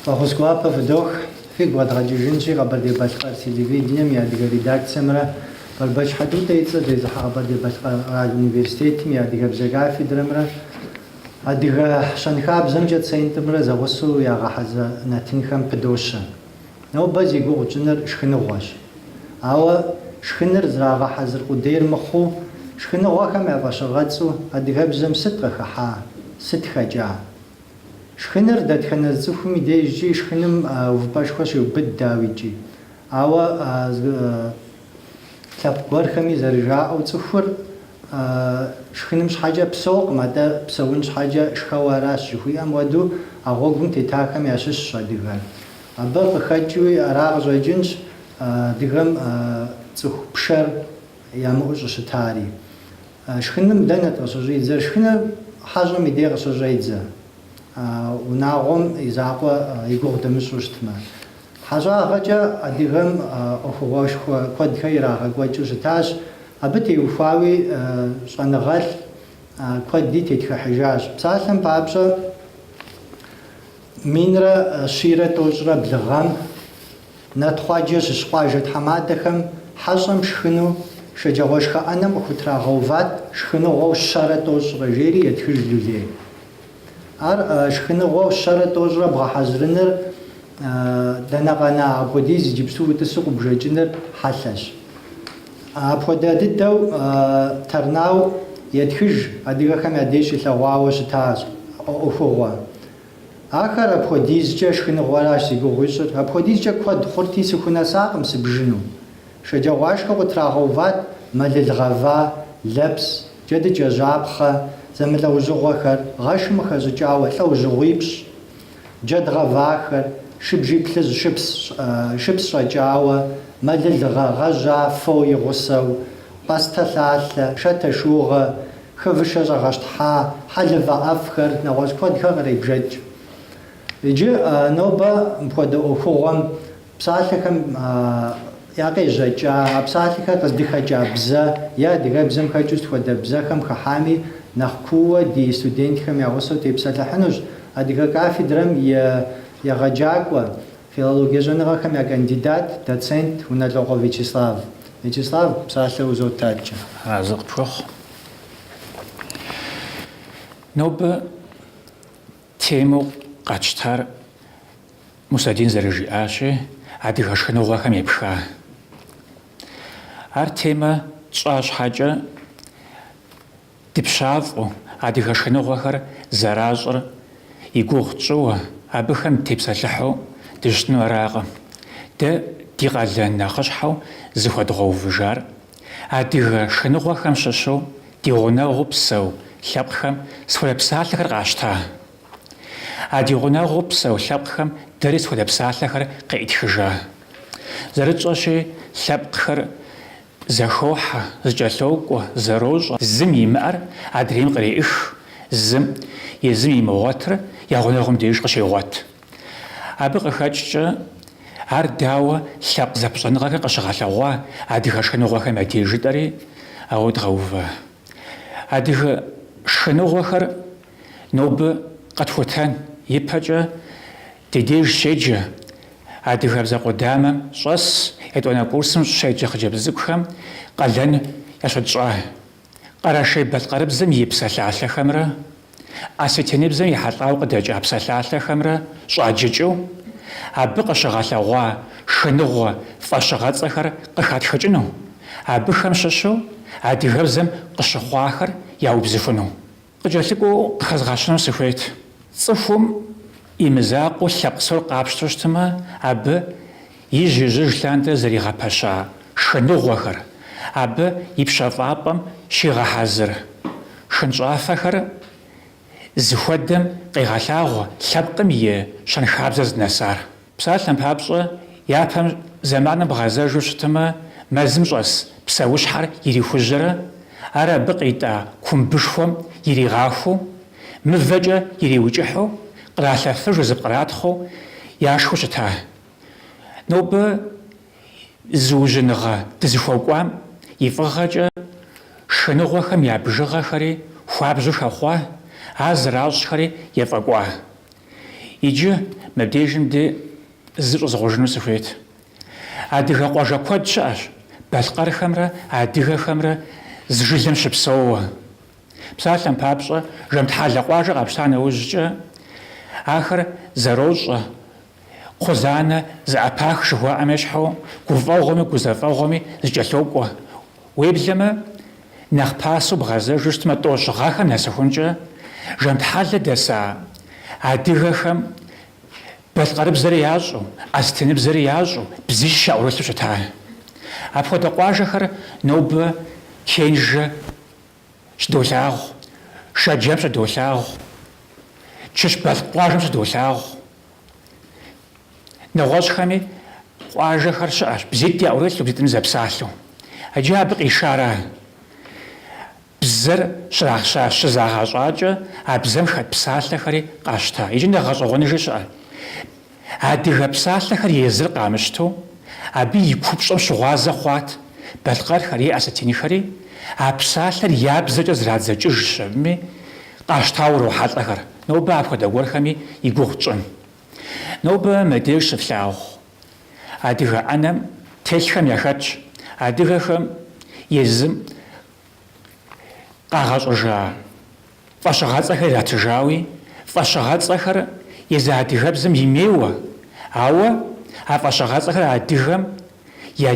Фӏэхъус гуапэ фыдох, фигу къэдгъэкӏыжынщи, Къэбэрдей-Балъкъэр телевидением и адыгэ редакциемрэ Бэрбэч Хьэтӏутӏэ и цӏэр зезыхьэ Къэбэрдей-Балъкъэр къэрал университетым и адыгэбзэ кафедрэмрэ Адыгэ щэнхабзэмкӏэ центрымрэ зэгъусэу ягъэхьэзыр нэтынхэм пыдощэ. Нобэ зи гугъу тщӏыныр шхыныгъуэщ. Ауэ шхыныр зрагъэхьэзыр къудейр мыхъуу, шхыныгъуэхэм я фӏэщыгъэцӏэу адыгэбзэм сыт къыхыхьа, сыт хэкӏа? Шхыныр дэтхэнэ зы цӏыхум и дежкӏи шхыным увыпӏэшхуэ щеубыд, дауикӏи. Ауэ лъэпкъ гуэрхэми зэрыжаӏэу цӏыхур шхыным щхьэкӏэ псэукъым, атӏэ псэун щхьэкӏэ шхэуэ аращ жыхуиӏэм хуэдэу а гъуэгум тетахэм ящыщщ адыгэр. Абы къыхэкӏыуи ара къыщӏэкӏынщ адыгэм цӏыху пшэр ямыӏэу щӏыщытари. Шхыным дэнэт къыщыщӏидзэр? Шхыныр хьэщӏэм и дей къыщыщӏедзэ, унагъуэм и закъуэ и гугъу дымыщӏу щытмэ. Хьэщӏагъэкӏэ адыгэм ӏуэхугъуэшхуэ куэдхэр ирагъэкӏуэкӏыу щытащ. Абы теухуауи щӏэныгъэлӏ куэди тетхыхьыжащ. Псалъэм папщӏэ, минрэ щийрэ тӏощӏрэ блы гъэм Натхъуаджэ щыщ къуажэ тхьэмадэхэм хьэщӏэм шхыну шэджагъуэшхэ ӏэнэм къыхутрагъэуват шхыныгъуэу щэрэ тӏощӏрэ, жери етхыж Люлей. Ар шхыныгъуэу щэрэ тӏощӏрэ бгъэхьэзырыныр дэнэ къэна, апхуэдиз иджыпсту утӏысу къыбжэкӏыныр хьэлъэщ. Апхуэдэ дыдэу Торнау етхыж адыгэхэм я деж щилъэгъуауэ щытащ ӏуэхугъуэ. Ахэр апхуэдизкӏэ шхыныгъуэращ зи гугъу ищӏыр, апхуэдизкӏэ куэд хъурти, сыхунэсакъым сыбжыну. Шэджагъуашхэу къытрагъэуват мэлыл гъэва, лэпс, джэдыкӏэжьапхъэ зэмылӏэужьыгъуэхэр, гъэшым къыхэщӏыкӏауэ лӏэужьыгъуипщӏ, джэд гъэвахэр, шыбжий плъыжь шыпс, шыпс щӏэкӏауэ, мэлыл гъэжьа фо и гъусэу, пӏастэ лъалъэ, шатэ шыугъэ, Хывышэ щӏэгъэщтхьа, хьэлывэ ӏэфӏхэр, нэгъуэщӏ куэдхэр къребжэкӏ. Иджы нобэ мыпхуэдэ ӏуэхугъуэм псалъэхэм я къежьэкӏа, а псалъэхэр къыздыхэкӏа бзэ е адыгэбзэм хэкӏыу сыт хуэдэ бзэхэм хыхьами, нэхъ кууэ ди студентхэм я гъусэу тепсэлъыхьынущ адыгэ кафедрэм и егъэджакӏуэ, филологие щӏэныгъэхэм я кандидат, доцент Унэлӏокъуэ Вячеслав. Вячеслав, псалъэ узот адэкӏэ. Арэзы къыпхуэхъу. Нобэ темэу къэтщтар Мусэдин зэрыжиӏащи, адыгэ шхыныгъуэхэм епха. Ар темэ тщӏа щхьэкӏэ Дыпщафӏэу, адыгэ шхыныгъуэхэр зэращӏыр и гугъу тщӏыуэ, абыхэм дытепсэлъыхьу дыщытыну аракъым. Дэ ди къалэн нэхъыщхьэу зыхуэдгъэувыжар адыгэ шхыныгъуэхэм щыщу ди гъунэгъуу псэу лъэпкъхэм сыт хуэдэ псалъэхэр къащта. А ди гъунэгъуу псэу лъэпкъхэм дэри сыт хуэдэ псалъэхэр къеӏытхыжа. Зэрытщӏэщи, лъэпкъхэр Зэхохьэ, зэкӏэлъокӏуэ, зэрощӏэ, зым имыӏэр адрейм къреӏых, зым езым имыгъуэтыр я гъунэгъум деж къыщегъуэт. Абы къыхэкӏкӏэ ар дауэ лъэпкъ зэпыщӏэныгъэхэр къыщыгъэлъэгъуа адыгэ шхыныгъуэхэм я деж жытӏэри ауэ дгъэува. Адыгэ шхыныгъуэхэр нобэ къэтхутэн ипэкӏэ Ди деж щеджэ адыгэбзэ къудамэм щӏэс етӏуанэ курсым щеджэ хъыджэбз цӏыкӏухэм къалэн ящытщӏа къэрэшей-балъкъэрыбзэм и псалъалъэхэмрэ осетиныбзэм ехьэлӏауэ къыдэкӏа псалъалъэхэмрэ щӏаджыкӏыу, абы къыщыгъэлъэгъуа шхыныгъуэ фӏэщыгъэцӏэхэр къыхатхыкӏыну, абыхэм щыщу адыгэбзэм къыщыхъуахэр яубзыхуну. Къыкӏэлъыкӏуэу къыхэзгъэщыну сыхуейт. Цӏыхум и мызакъуэу лъэпкъ псор къапщтэу щытмэ, абы ижь-ижьыж лъандэрэ зэригъэпэща шхыныгъуэхэр, абы и пщэфӏапӏэм щигъэхьэзыр шхынщӏафэхэр зыхуэдэм къегъэлъагъуэ лъэпкъым и щэнхабзэр здынэсар. Псалъэм папщӏэ, япэм зэманым бгъэзэжу щытмэ, мэзым щӏэс псэущхьэр ирихужьэрэ, ар абы къитӏа кумбышхуэм иригъахуэу, мывэкӏэ ириукӏыхьу, къралъэфыжу, зэпкъратхъыу яшхыу щыта. Нобэ зыужьыныгъэ дызыхуэкӏуам и фӏыгъэкӏэ шхыныгъуэхэм я бжыгъэхэри хуабжьу хэхъуа, ар зэращӏхэри ефӏэкӏуа. Иджы. Мыбдежым де зы щӏызгъужыну сыхуейт. Адыгэ къуажэ куэд щыӏэщ, балъкъэрхэмрэ адыгэхэмрэ зы жылэм щыпсэууэ. Псалъэм папщӏэ, Жэмтхьэлэ къуажэ къапщта нэужькӏэ, ахэр зэрощӏэ, кхъузанэ зэӏэпах жыхуаӏэм ещхьу, гуфӏэгъуэми гузэфӏэгъуэми зэкӏэлъокӏуэ. Уеблэмэ, нэхъ пасэу бгъэзэжу щытмэ, тӏощӏ гъэхэм нэсыхункӏэ, Жэмтхьэлэ дэса адыгэхэм балъкъэрыбзэри ящӏэу, осетиныбзэри ящӏэу, бзищ яӏурылъу щыта. Апхуэдэ къуажэхэр нобэ Кенжэ щыдолъагъу, Шэджэм щыдолъагъу, Чыщбалъкъ къуажэм щыдолъагъу. Нэгъуэщӏхэми къуажэхэр щыӏэщ, бзитӏ яӏурылъу, бзитӏми зэпсалъэу. Иджы абы къишара бзэр щызагъэщӏакӏэ, а бзэм хэт псалъэхэри къащта. Иджы нэхъ гъэщӏэгъуэныжи щыӏэ. Адыгэ псалъэхэр езыр къамыщтэу, абы и купщӏэм щыгъуазэ хъуат балъкъэрхэр е осетинхэри, а псалъэр я бзэкӏэ зрадзэкӏыжщ абыми, къащтауэ урохьэлӏэхэр. Нобэ апхуэдэ гуэрхэми и гугъу тщӏын. Нобэ мыбдеж щыфлъагъу адыгэ ӏэнэм телъхэм яхэтщ адыгэхэм езым къагъэщӏыжа фӏэщыгъэцӏэхэр иратыжауи, фӏэщыгъэцӏэхэр езы адыгэбзэм имейуэ, ауэ а фӏэщыгъэцӏэхэр адыгэм я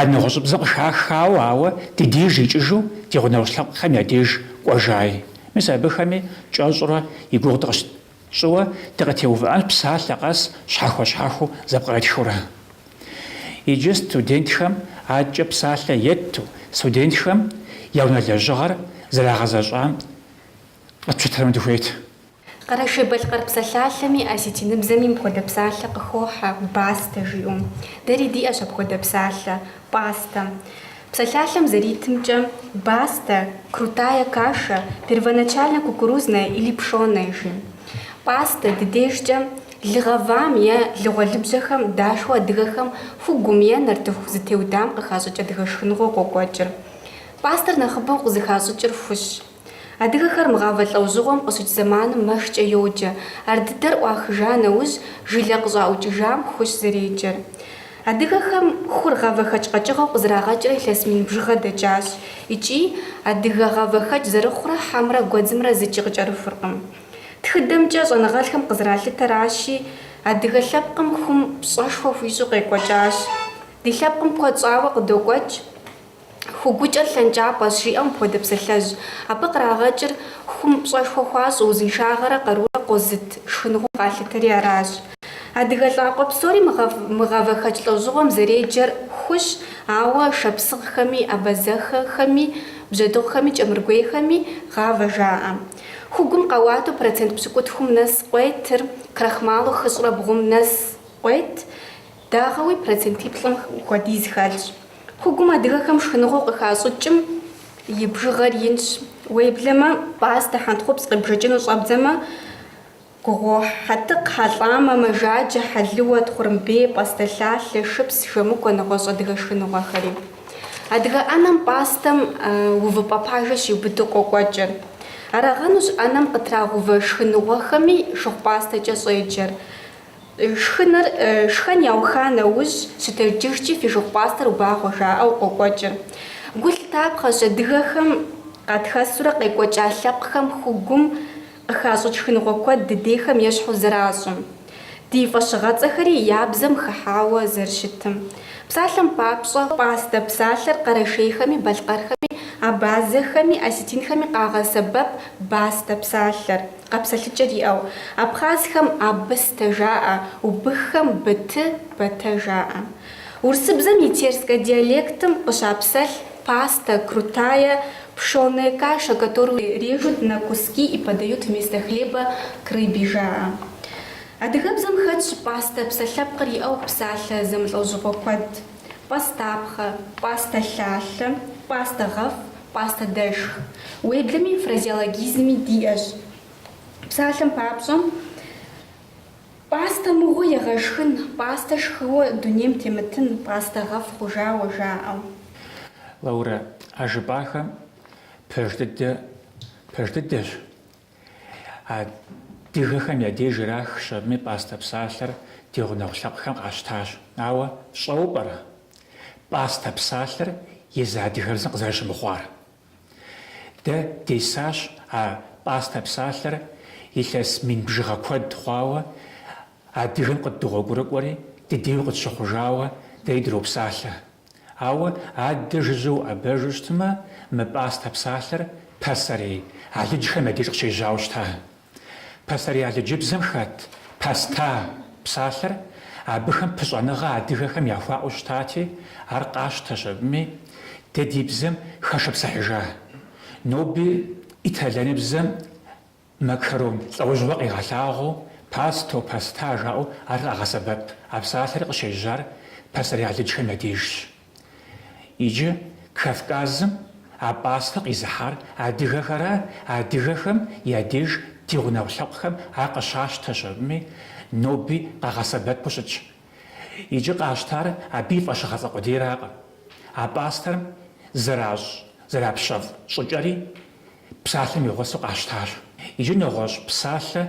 нэгъуэщӏыбзэм къыхахауэ, ауэ ди деж икӏыжу ди гъунэгъу лъэпкъхэм я деж кӏуэжаи. Мис абыхэми кӏэщӏурэ и гугъу дыкъыщытщӏыуэ дыкъытеувыӏэнщ псалъэ къэс щхьэхуэ-щхьэхуэу зэпкърытхыурэ. Иджы студентхэм адэкӏэ псалъэ етту, студентхэм я унэ лэжьыгъэр зэрагъэзэщӏам къытпщытэну дыхуейт. Къэрэшей-балъкъэр псалъалъэми осетиныбзэми мыпхуэдэ псалъэ къыхохьэ, бастэ жиӏэу. Дэри диӏэщ апхуэдэ псалъэ, пӏастэ. Псалъалъэм зэритымкӏэ, бастэ, крутая каша, первоначально кукурузная или пшённая жи. Пӏастэ, ди дежкӏэ, лы гъэвам е лыгъуэлыбжьэхэм дашхыу адыгэхэм хугум е нартыху зэтеудам къыхащӏыкӏ адыгэ шхыныгъуэу къокӏуэкӏыр. Пӏастэр нэхъыбэу къызыхащӏыкӏыр хущ. Адыгэхэр мы гъавэ лӏэужьыгъуэм къыщыкӏ зэманым мэшкӏэ йоджэ. Ар дыдэр ӏуахыжа нэужь, жылэ къыщӏаӏукӏыжам хущ зэреджэр. Адыгэхэм хур гъавэхэкӏ къэкӏыгъэу къызэрагъэкӏрэ илъэс мин бжыгъэ дэкӏащ. Икӏи, адыгэ гъавэхэкӏ зэрыхъурэ хьэмрэ гуэдзымрэ зыкӏи къыкӏэрыхуркъым. Тхыдэмкӏэ щӏэныгъэлӏхэм къызэралъытэращи, адыгэ лъэпкъым хум пщӏэшхуэ хуищӏу къекӏуэкӏащ. Ди лъэпкъым куэд щӏауэ къыдокӏуэкӏ. Хугукӏэр лъэнкӏапӏэщ, жиӏэу мыпхуэдэ псалъэжь. Абы кърагъэкӏыр хум пщӏэшхуэ хуащӏу, узыншагъэрэ къарурэ къозыт шхыныгъуэу къалъытэри аращ. Адыгэ лӏакъуэ псори мы гъавэхэкӏ лӏэужьыгъуэм зэреджэр хущ, ауэ шапсыгъхэми, абазэхэхэми, бжьэдыгъухэми, кӏэмыргуейхэми гъавэ жаӏэ. Хугум къэуату процент пщыкӏутхум нэс къуетыр, крахмалу хыщӏрэ бгъум нэс къует, дагъэуи процентиплӏым хуэдиз хэлъщ. Хугум адыгэхэм шхыныгъуэу къыхащӏыкӏым и бжыгъэр инщ. Уеблэмэ, пӏастэ, хьэнтхъупс къебжэкӏыну щӏэбдзэмэ, гугъуохь. Хьэтыкъ, хьэлӏамэ, мэжаджэ, хьэлыуэ, тхъурымбей, пӏастэ лъалъэ, шыпс, жэмыкуэ, нэгъуэщӏ адыгэ шхыныгъуэхэри. Адыгэ ӏэнэм пӏастэм увыпӏэ пажэ щиубыду къокӏуэкӏыр. Арагъэнущ ӏэнэм къытрагъэувэ шхыныгъуэхэми шыгъу-пӏастэкӏэ щӏеджэр. Шхыныр шхэн яуха нэужь, щытэджыжкӏи фи шыгъу-пӏастэр убагъуэ жаӏэу къокӏуэкӏыр. Гу лъытапхъэщ адыгэхэм къатхэсурэ къекӏуэкӏа лъэпкъхэм хугум къыхащӏыкӏ шхыныгъуэ куэд дыдейхэм ещхьу зэращӏым. Ди фӏэщыгъэцӏэхэри я бзэм хыхьауэ зэрыщытым. Псалъэм папщӏэ, пӏастэ псалъэр къэрэшейхэми, балъкъэрхэми, абазэхэми, осетинхэми къагъэсэбэп бастэ псалъэр. Къэпсэлъыкӏэр иӏэу. Абхъазхэм абыстэ жаӏэ, убыххэм быты, бэтэ жаӏэ. Урысыбзэм и терскэ диалектым къыщапсэлъ паста, крутая, пшёная каша, которую режут на куски и подают вместо хлеба к рыбе жаӏэ. Адыгэбзэм хэтщ пӏастэ псалъэпкъыр иӏэу псалъэ зэмылӏэужьыгъуэ куэд, пӏастапхъэ, пӏастэ лъалъэ, пӏастэ гъэфӏ, Пӏастэ дэшх. Уеблэми фразеологизми диӏэщ. Псалъэм папщӏэ, пӏастэ мыгъуэ егъэшхын, пӏастэ шхыуэ дунейм темытын, пӏастэ гъэф хъужауэ жаӏэу. Лаурэ, а жыпӏахэм пэж дыдэ, пэж дыдэщ. А. Адыгэхэм я деж ирахщ абыми пӏастэ псалъэр ди гъунэгъу лъэпкъхэм къащтащ. Ауэ фщӏэуэ пӏэрэ пӏастэ псалъэр езы адыгэбзэм къызэрыщымыхъуар? Дэ десащ а пӏастэ псалъэр илъэс мин бжыгъэ куэд хъуауэ адыгэм къыддогъуэгурыкӏуэри, дыдейуэ къытщыхъужауэ дэри дропсалъэ. Ауэ адэ жыжьэу уӏэбэжу щытмэ, мы пӏастэ псалъэр пасэрей алыджхэм я деж къыщежьауэ щыта. Пасэрей алыджыбзэм хэт паста псалъэр абыхэм пыщӏэныгъэ адыгэхэм яхуаӏэу щытати, ар къащтэщ абыми, дэ ди бзэм хэшыпсыхьыжа. Ноби итальяныбзэм Макарон лӏэужьыгъуэ къигъэлъагъуэу пасто, паста жаӏэу ар къагъэсэбэп. А псалъэри къыщежьар пасэрей алыджхэм я дежщ. Иджы Кавказым а пӏастэ къизыхьар адыгэхэра, адыгэхэм я деж ди гъунэгъу лъэпкъхэм ар къыщащтэщ абыми, ноби къагъэсэбэпу щытщ. Иджы къащтар абы и фӏэщыгъэцӏэ къудейракъым. А пӏастэр зэращӏ, зэрапщэфӏ щӏыкӏэри Псалъэм и гъусэу къащтащ. Иджы нэгъуэщӏ псалъэ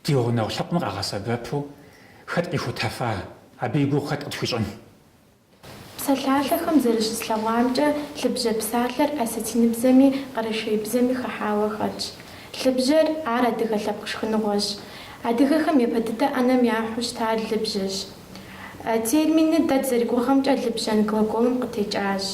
ди гъунэгъу лъэпкъым къагъэсэбэпу хэт къихутэфа, абы и гугъу хэт къытхуищӏын? Псалъалъэхэм зэрыщыслъэгъуамкӏэ, лыбжьэ псалъэр осетиныбзэми къэрэшеибзэми хыхьауэ хэтщ. Лыбжьэр ар адыгэ лъэпкъ шхыныгъуэщ. Адыгэхэм япэ дыдэ ӏэнэм яхьу щытар лыбжьэщ. Терминыр дэ дызэригугъэмкӏэ лыбжьэн глаголым къытекӏащ.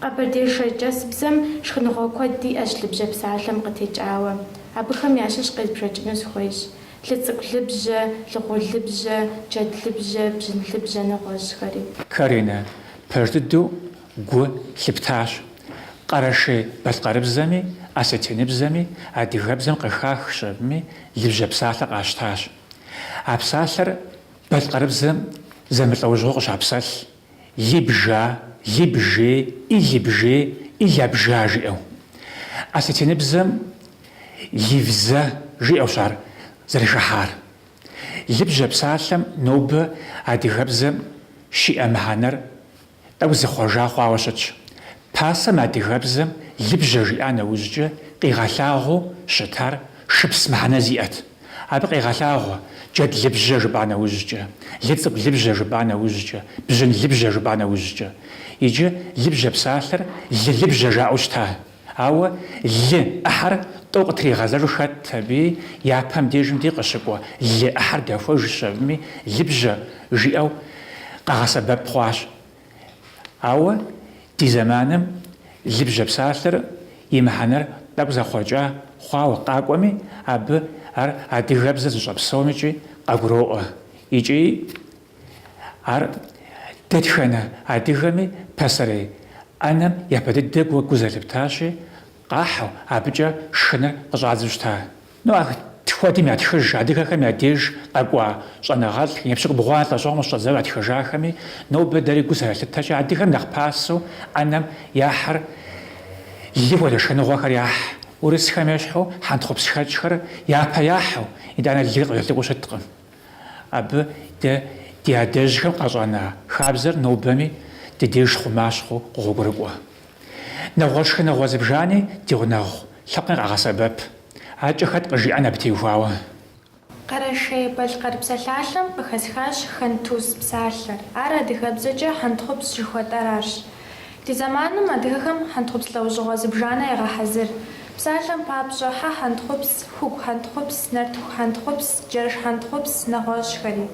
Къэбэрдей-шэрджэсыбзэм шхыныгъуэ куэд диӏэщ лыбжьэ псалъэм къытекӏауэ. Абыхэм ящыщ къезбжэкӏыну сыхуейщ. Лыцӏыкӏу лыбжьэ, лыгъулыбжьэ, джэд лыбжьэ, бжьын лыбжьэ, нэгъуэщӏхэри. Каринэ, пэж дыдэу гу лъыптащ. Къэрэшей-балъкъэрыбзэми, осетиныбзэми, адыгэбзэм къыхахщ абыми лыбжьэ псалъэ къащтащ. А псалъэр балъкъэрыбзэм зэмылӏэужьыгъуэу къыщапсэлъ. Либжа, либжей, илибжей, илабжа жиӏэу. Осетиныбзэм ливзэ жиӏэущ ар зэрыхыхьар. Лыбжьэ псалъэм нобэ адыгэбзэм щиӏэ мыхьэнэр тӏэкӏу зэхъуэжа хъуауэ щытщ. Пасэм адыгэбзэм лыбжьэ жиӏа нэужькӏэ къигъэлъагъуэу щытар шыпс мыхьэнэ зиӏэт. Абы къегъэлъагъуэ джэд лыбжьэ жыпӏа нэужькӏэ, лы цӏыкӏу лыбжьэ жыпӏа нэужькӏэ, бжьын лыбжьэ жыпӏа нэужькӏэ. Иджы лыбжьэ псалъэр лы лыбжьэ жаӏэу щыта. Ауэ лы ӏыхьэр тӏэу къытригъэзэжу хэт абыи, япэм дежым дей къыщыкӏуэ лы ӏыхьэр дэхуэжщ абыми, лыбжьэ жиӏэу къагъэсэбэп хъуащ. Ауэ ди зэманым лыбжьэ псалъэр и мыхьэнэр тӏэкӏу зэхъуэкӏа хъуауэ къакӏуэми, абы ар адыгэбзэ зыщӏэ псомикӏи къагуроӏуэ. Икӏи ар дэтхэнэ адыгэми пасэрей ӏэнэм япэ дыдэ гу зэрылъыптащи, къахьу, абыкӏэ шхыныр къыщӏадзэу щыта. Ну, куэдым ятхыж, адыгэхэм я деж къэкӏуа щӏэныгъэлӏ, епщыкӏубгъуанэ лӏэщӏыгъуэм къыщыщӏэдзауэ ятхыжахэми, нобэ дэри гу зэралъыттэкӏэ, адыгэм нэхъ пасэу ӏэнэм яхьыр лы хуэдэ шхыныгъуэхэр яхь. Урысхэм ещхьу хьэнтхъупсхэкӏхэр япэ яхьу, итӏанэ лыр къыкӏэлъыкӏуэу щыткъым. Абы дэ ди адэжьхэм къащӏэна хабзэр нобэми ди деж хъума щыхъуу къогъуэгурыкӏуэ. Нэгъуэщӏ шхыныгъуэ зыбжани ди гъунэгъу лъэпкъым къагъэсэбэп. Адэкӏэ хэт къыжиӏэн абы теухуауэ? Къэрэшей-Балъкъэр псалъалъэм къыхэсхащ хантус псалъэр. Ар адыгэбзэкӏэ хьэнтхъупс жыхуэтӏэр арщ. Ди зэманым адыгэхэм хьэнтхъупс лӏэужьыгъуэ зыбжанэ ягъэхьэзыр. Псалъэм папщӏэ, хьэ хьэнтхъупс, хугу хьэнтхъупс, нартыху хьэнтхъупс, джэрш хьэнтхъупс, нэгъуэщӏхэри.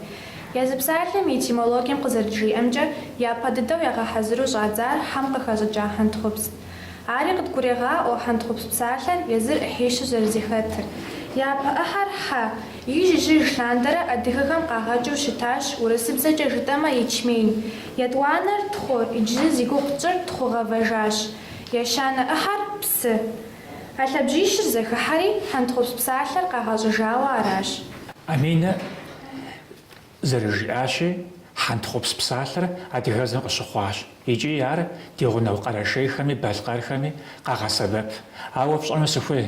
Езы псалъэм и этимологием къызэрыджиӏэмкӏэ, япэ дыдэу ягъэхьэзыру щӏадзар хьэм къыхэщӏыкӏа хьэнтхъупст. Ари къыдгурегъаӏуэ хьэнтхъупс псалъэр езыр ӏыхьищу зэрызэхэтыр. Япэ ӏыхьэр хьэ. Ижь-ижьыж лъандэрэ адыгэхэм къагъэкӏыу щытащ, урысыбзэкӏэ жытӏэмэ, ячмень. Етӏуанэр тхъу, иджы зи гугъу тщӏыр тхъу гъэвэжащ. Ещанэ ӏыхьэр псы. А лъабжьищыр зэхыхьэри, хьэнтхъупс псалъэр къагъэщӏыжауэ аращ. Аминэ зэрыжиӏащи, хьэнтхъупс псалъэр адыгэбзэм къыщыхъуащ икӏи ар ди гъунэгъу къэрэшейхэми балъкъэрхэми къагъэсэбэп. Ауэ фщӏэну сыхуей,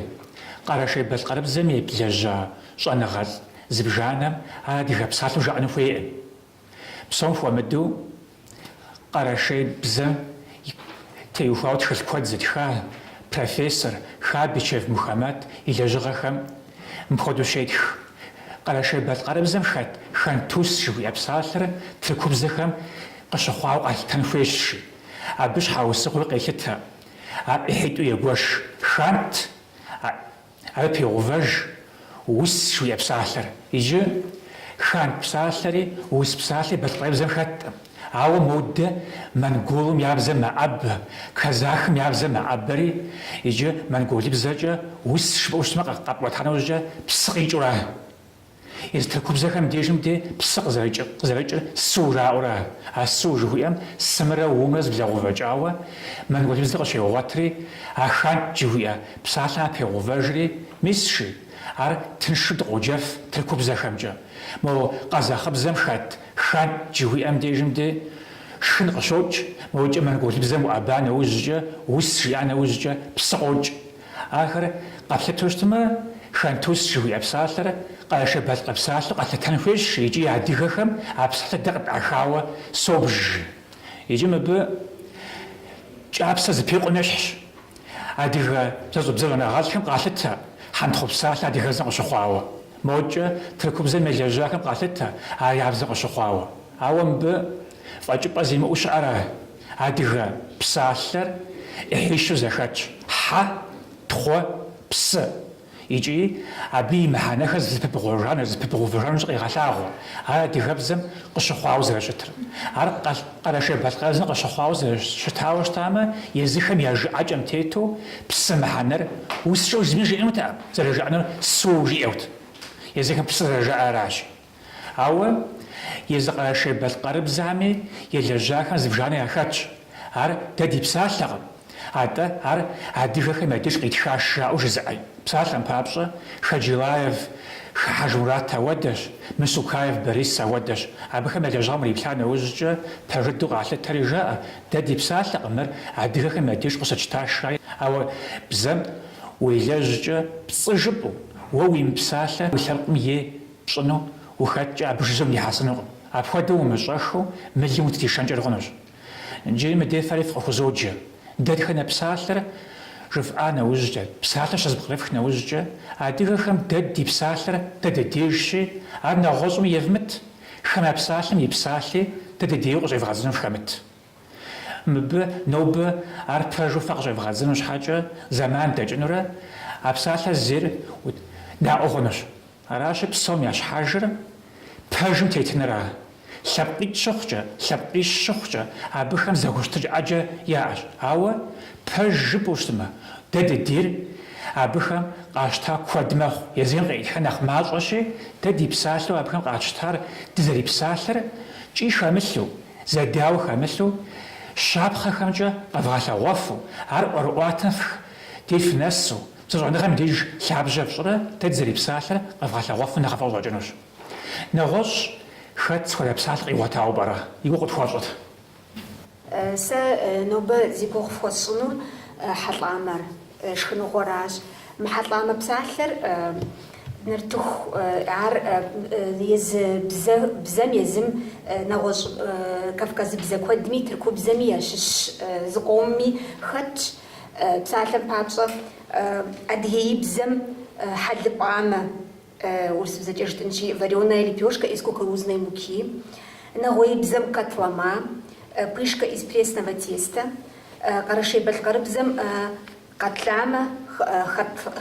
къэрэшей-балъкъэрыбзэм елэжьа щӏэныгъэлӏ зыбжанэм ар адыгэ псалъэу жаӏэну хуейкъым. Псом хуэмыдэу къэрэшей бзэм теухуауэ тхылъ куэд зытха профессор Хабичев Мухаммад и лэжьыгъэхэм мыпхуэдэу щетх. Къэрэшей-балъкъэрыбзэм хэт хантус жыхуиӏэ псалъэр тыркубзэхэм къыщыхъуауэ къэлъытэн хуейщ, жи. Абы щхьэусыгъуи къелъытэ. Ар ӏыхьитӏу егуэш. Хант, абы пегъэувэж ус жыхуиӏэ псалъэр. Иджы хант псалъэри ус псалъэри балъкъэрыбзэм хэткъым. Ауэ модэ монголым я бзэм мэӏэбэ, казахым я бзэм мэӏэбэри, иджы монголыбзэкӏэ ус жыпӏэу щытмэ къэпӏуэта нэужькӏэ псы къикӏыура. Езы тыркубзэхэм дежым де псы къызэрыкӏыр су жаӏэура. А су жыхуиӏэм сымрэ умрэ зэблэгъэувэкӏауэ монголыбзэ къыщегъуэтри, а хант жыхуиӏэ псалъэм ар пегъэувэжри, мис жи, ар тыншу дыкъоджэф тыркубзэхэмкӏэ. Мо къэзахъыбзэм хэт Хант жыхуиӏэм дежым де шхын къыщокӏ, мокӏэ монголыбзэм уӏэба нэужькӏэ, ус жиӏа нэужькӏэ псы къокӏ. Ахэр къэплъытэу щытмэ, хантус жыхуиӏэ псалъэр къэрэшей-балъкъэр псалъэу къэлъытэн хуейщ икӏи адыгэхэм а псалъэр дэ къытӏахауэ собж. Иджы мыбы кӏапсэ зыпикъум ещхьщ. Адыгэ бзэщӏэныгъэлӏхэм къалъытэ хьэнтхъупс псалъэр адыгэбзэм къыщыхъуауэ. Мокӏэ тыркубзэм елэжьахэм къалъытэ ар я бзэм къыщыхъуауэ. Ауэ мыбы фӏэкӏыпӏэ зимыӏэу щыӏэра? Адыгэ псалъэр ӏыхьищу зэхэтщ, хьэ, тхъу, псы. Икӏи абы и мыхьэнэхэр зэпыбгъэувэжа, зэпыбгъэувэжа нэужь къегъэлъагъуэ ар адыгэбзэм къыщыхъуауэ зэрыщытыр. Ар къэрэшей-балъкъэрыбзэм къыщыхъуауэ зэрыщытауэ щытамэ, езыхэм я жыӏэкӏэм тету псы мыхьэнэр ус жиӏэу зыми жиӏэнутэкъым, зэрыжаӏэнур су жиӏэут. Езыхэм псы зэрыжаӏэращ. Ауэ езы къэрэшей-балъкъэрыбзэми елэжьахэм зыбжанэ яхэтщ. Ар дэ ди псалъэкъым, атӏэ ар адыгэхэм я деж къитхаш жаӏэу жызыӏэ. Псалъэм папщӏэ, Хаджилаев Хьэжмурат ауэдэщ, Мусукаев Борис ауэдэщ. Абыхэм я лэжьыгъэм уриплъа нэужькӏэ пэж дыдэу къалъытэри жаӏэ, дэ ди псалъэкъым, мыр адыгэхэм я деж къыщытщташ жаӏэ. Ауэ бзэм уелэжькӏэ пцӏы жыпӏэу, уэ уимыпсалъэ уи лъэпкъым ей пщӏыну ухэткӏэ абы жыжьэ унихьэсынукъым. Апхуэдэу умыщӏэххэу мылым утришэнкӏэ хъунущ. Иджыри мыдей фэри фыкъыхузоджэ. Дэтхэнэ псалъэр жыфӏа нэужькӏэ, псалъэр щызэпкърыфх нэужькӏэ, адыгэхэм дэ ди псалъэр дэ дыдейщи, ар нэгъуэщӏми евмыт, хамэ псалъэм и псалъи дэ дыдейуэ къыщӏевгъэдзыну фхэмыт. Мыбы нобэ ар пэжу фэ къыщӏевгъэдзыну щхьэкӏэ зэман дэкӏынурэ, а псалъэр зейр наӏуэ хъунущ. Аращи, псом я щхьэжыр пэжым тетыныра. Лъэпкъитӏ щыхъукӏэ, лъэпкъищ щыхъукӏэ, абыхэм зэхущытыкӏэ ӏэджэ яӏэщ. Ауэ пэж жыпӏэу щытмэ, дэ дыдейр абыхэм къащта куэд мэхъу, езыхэм къеӏытхар нэхъ мащӏэщи, дэ ди псалъэу абыхэм къатщтар дызэрипсалъэр кӏий хэмылъу, зэдауэ хэмылъу, щапхъэхэмкӏэ къэвгъэлъэгъуэфу, ар ӏуэрыӏуатэм дей фынэсу, Бзэщӏэныгъэм и деж лъабжьэ фщӏырэ дэ дызэрипсалъэр къэвгъэлъэгъуэфу нэхъыфӏу къыщӏэкӏынущ. Нэгъуэщӏ хэт сыт хуэдэ псалъэ къигъуэтауэ пӏэрэ? И гугъу къытхуэщӏыт. Сэ нобэ зи гугъу фхуэсщӏынур хьэлӏамэр, шхыныгъуэращ. Мы хьэлӏамэ псалъэр нартыху, ар езы бзэ, бзэм езым нэгъуэщӏ кавказыбзэ куэдми, тыркубзэми ящыщ зыкъомми хэтщ. Псалъэм папщӏэ, адыгеибзэм хьэлыпӏамэ, урысыбзэкӏэ жытӏэнщи, вареная лепешка из кукурузной муки, нэгъуеибзэм катлама, пышка из пресного теста, къэрэшей-балъкъэрыбзэм къэтлама,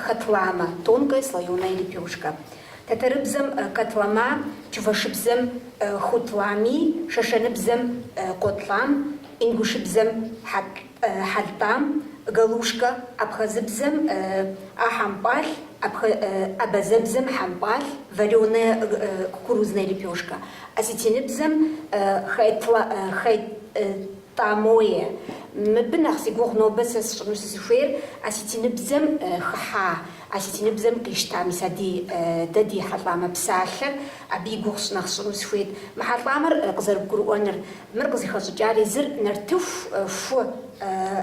хатлама, тонкая слоеная лепешка, тэтэрыбзэм катлама, чувашыбзэм хутлами, шэшэныбзэм къотлам, ингушыбзэм Хьэлтӏам, галушка, абхъазыбзэм ахьэмпӏал, абазэбзэм хьэмпӏал, вареная кукурузная лепешка, осетиныбзэм хайтӏамое. Мыбы нэхъ зи гугъу нобэ сэ сщӏыну сызыхуейр осетиныбзэм хыхьа, осетиныбзэм къищта мис а ди дэ ди хьэлӏамэ псалъэр, абы и гугъу нэхъ сщӏыну сыхуейт. Мы хьэлӏамэр къызэрыбгурыӏуэныр, Мыр къызыхэщӏыкӏар езыр нартыху, ху,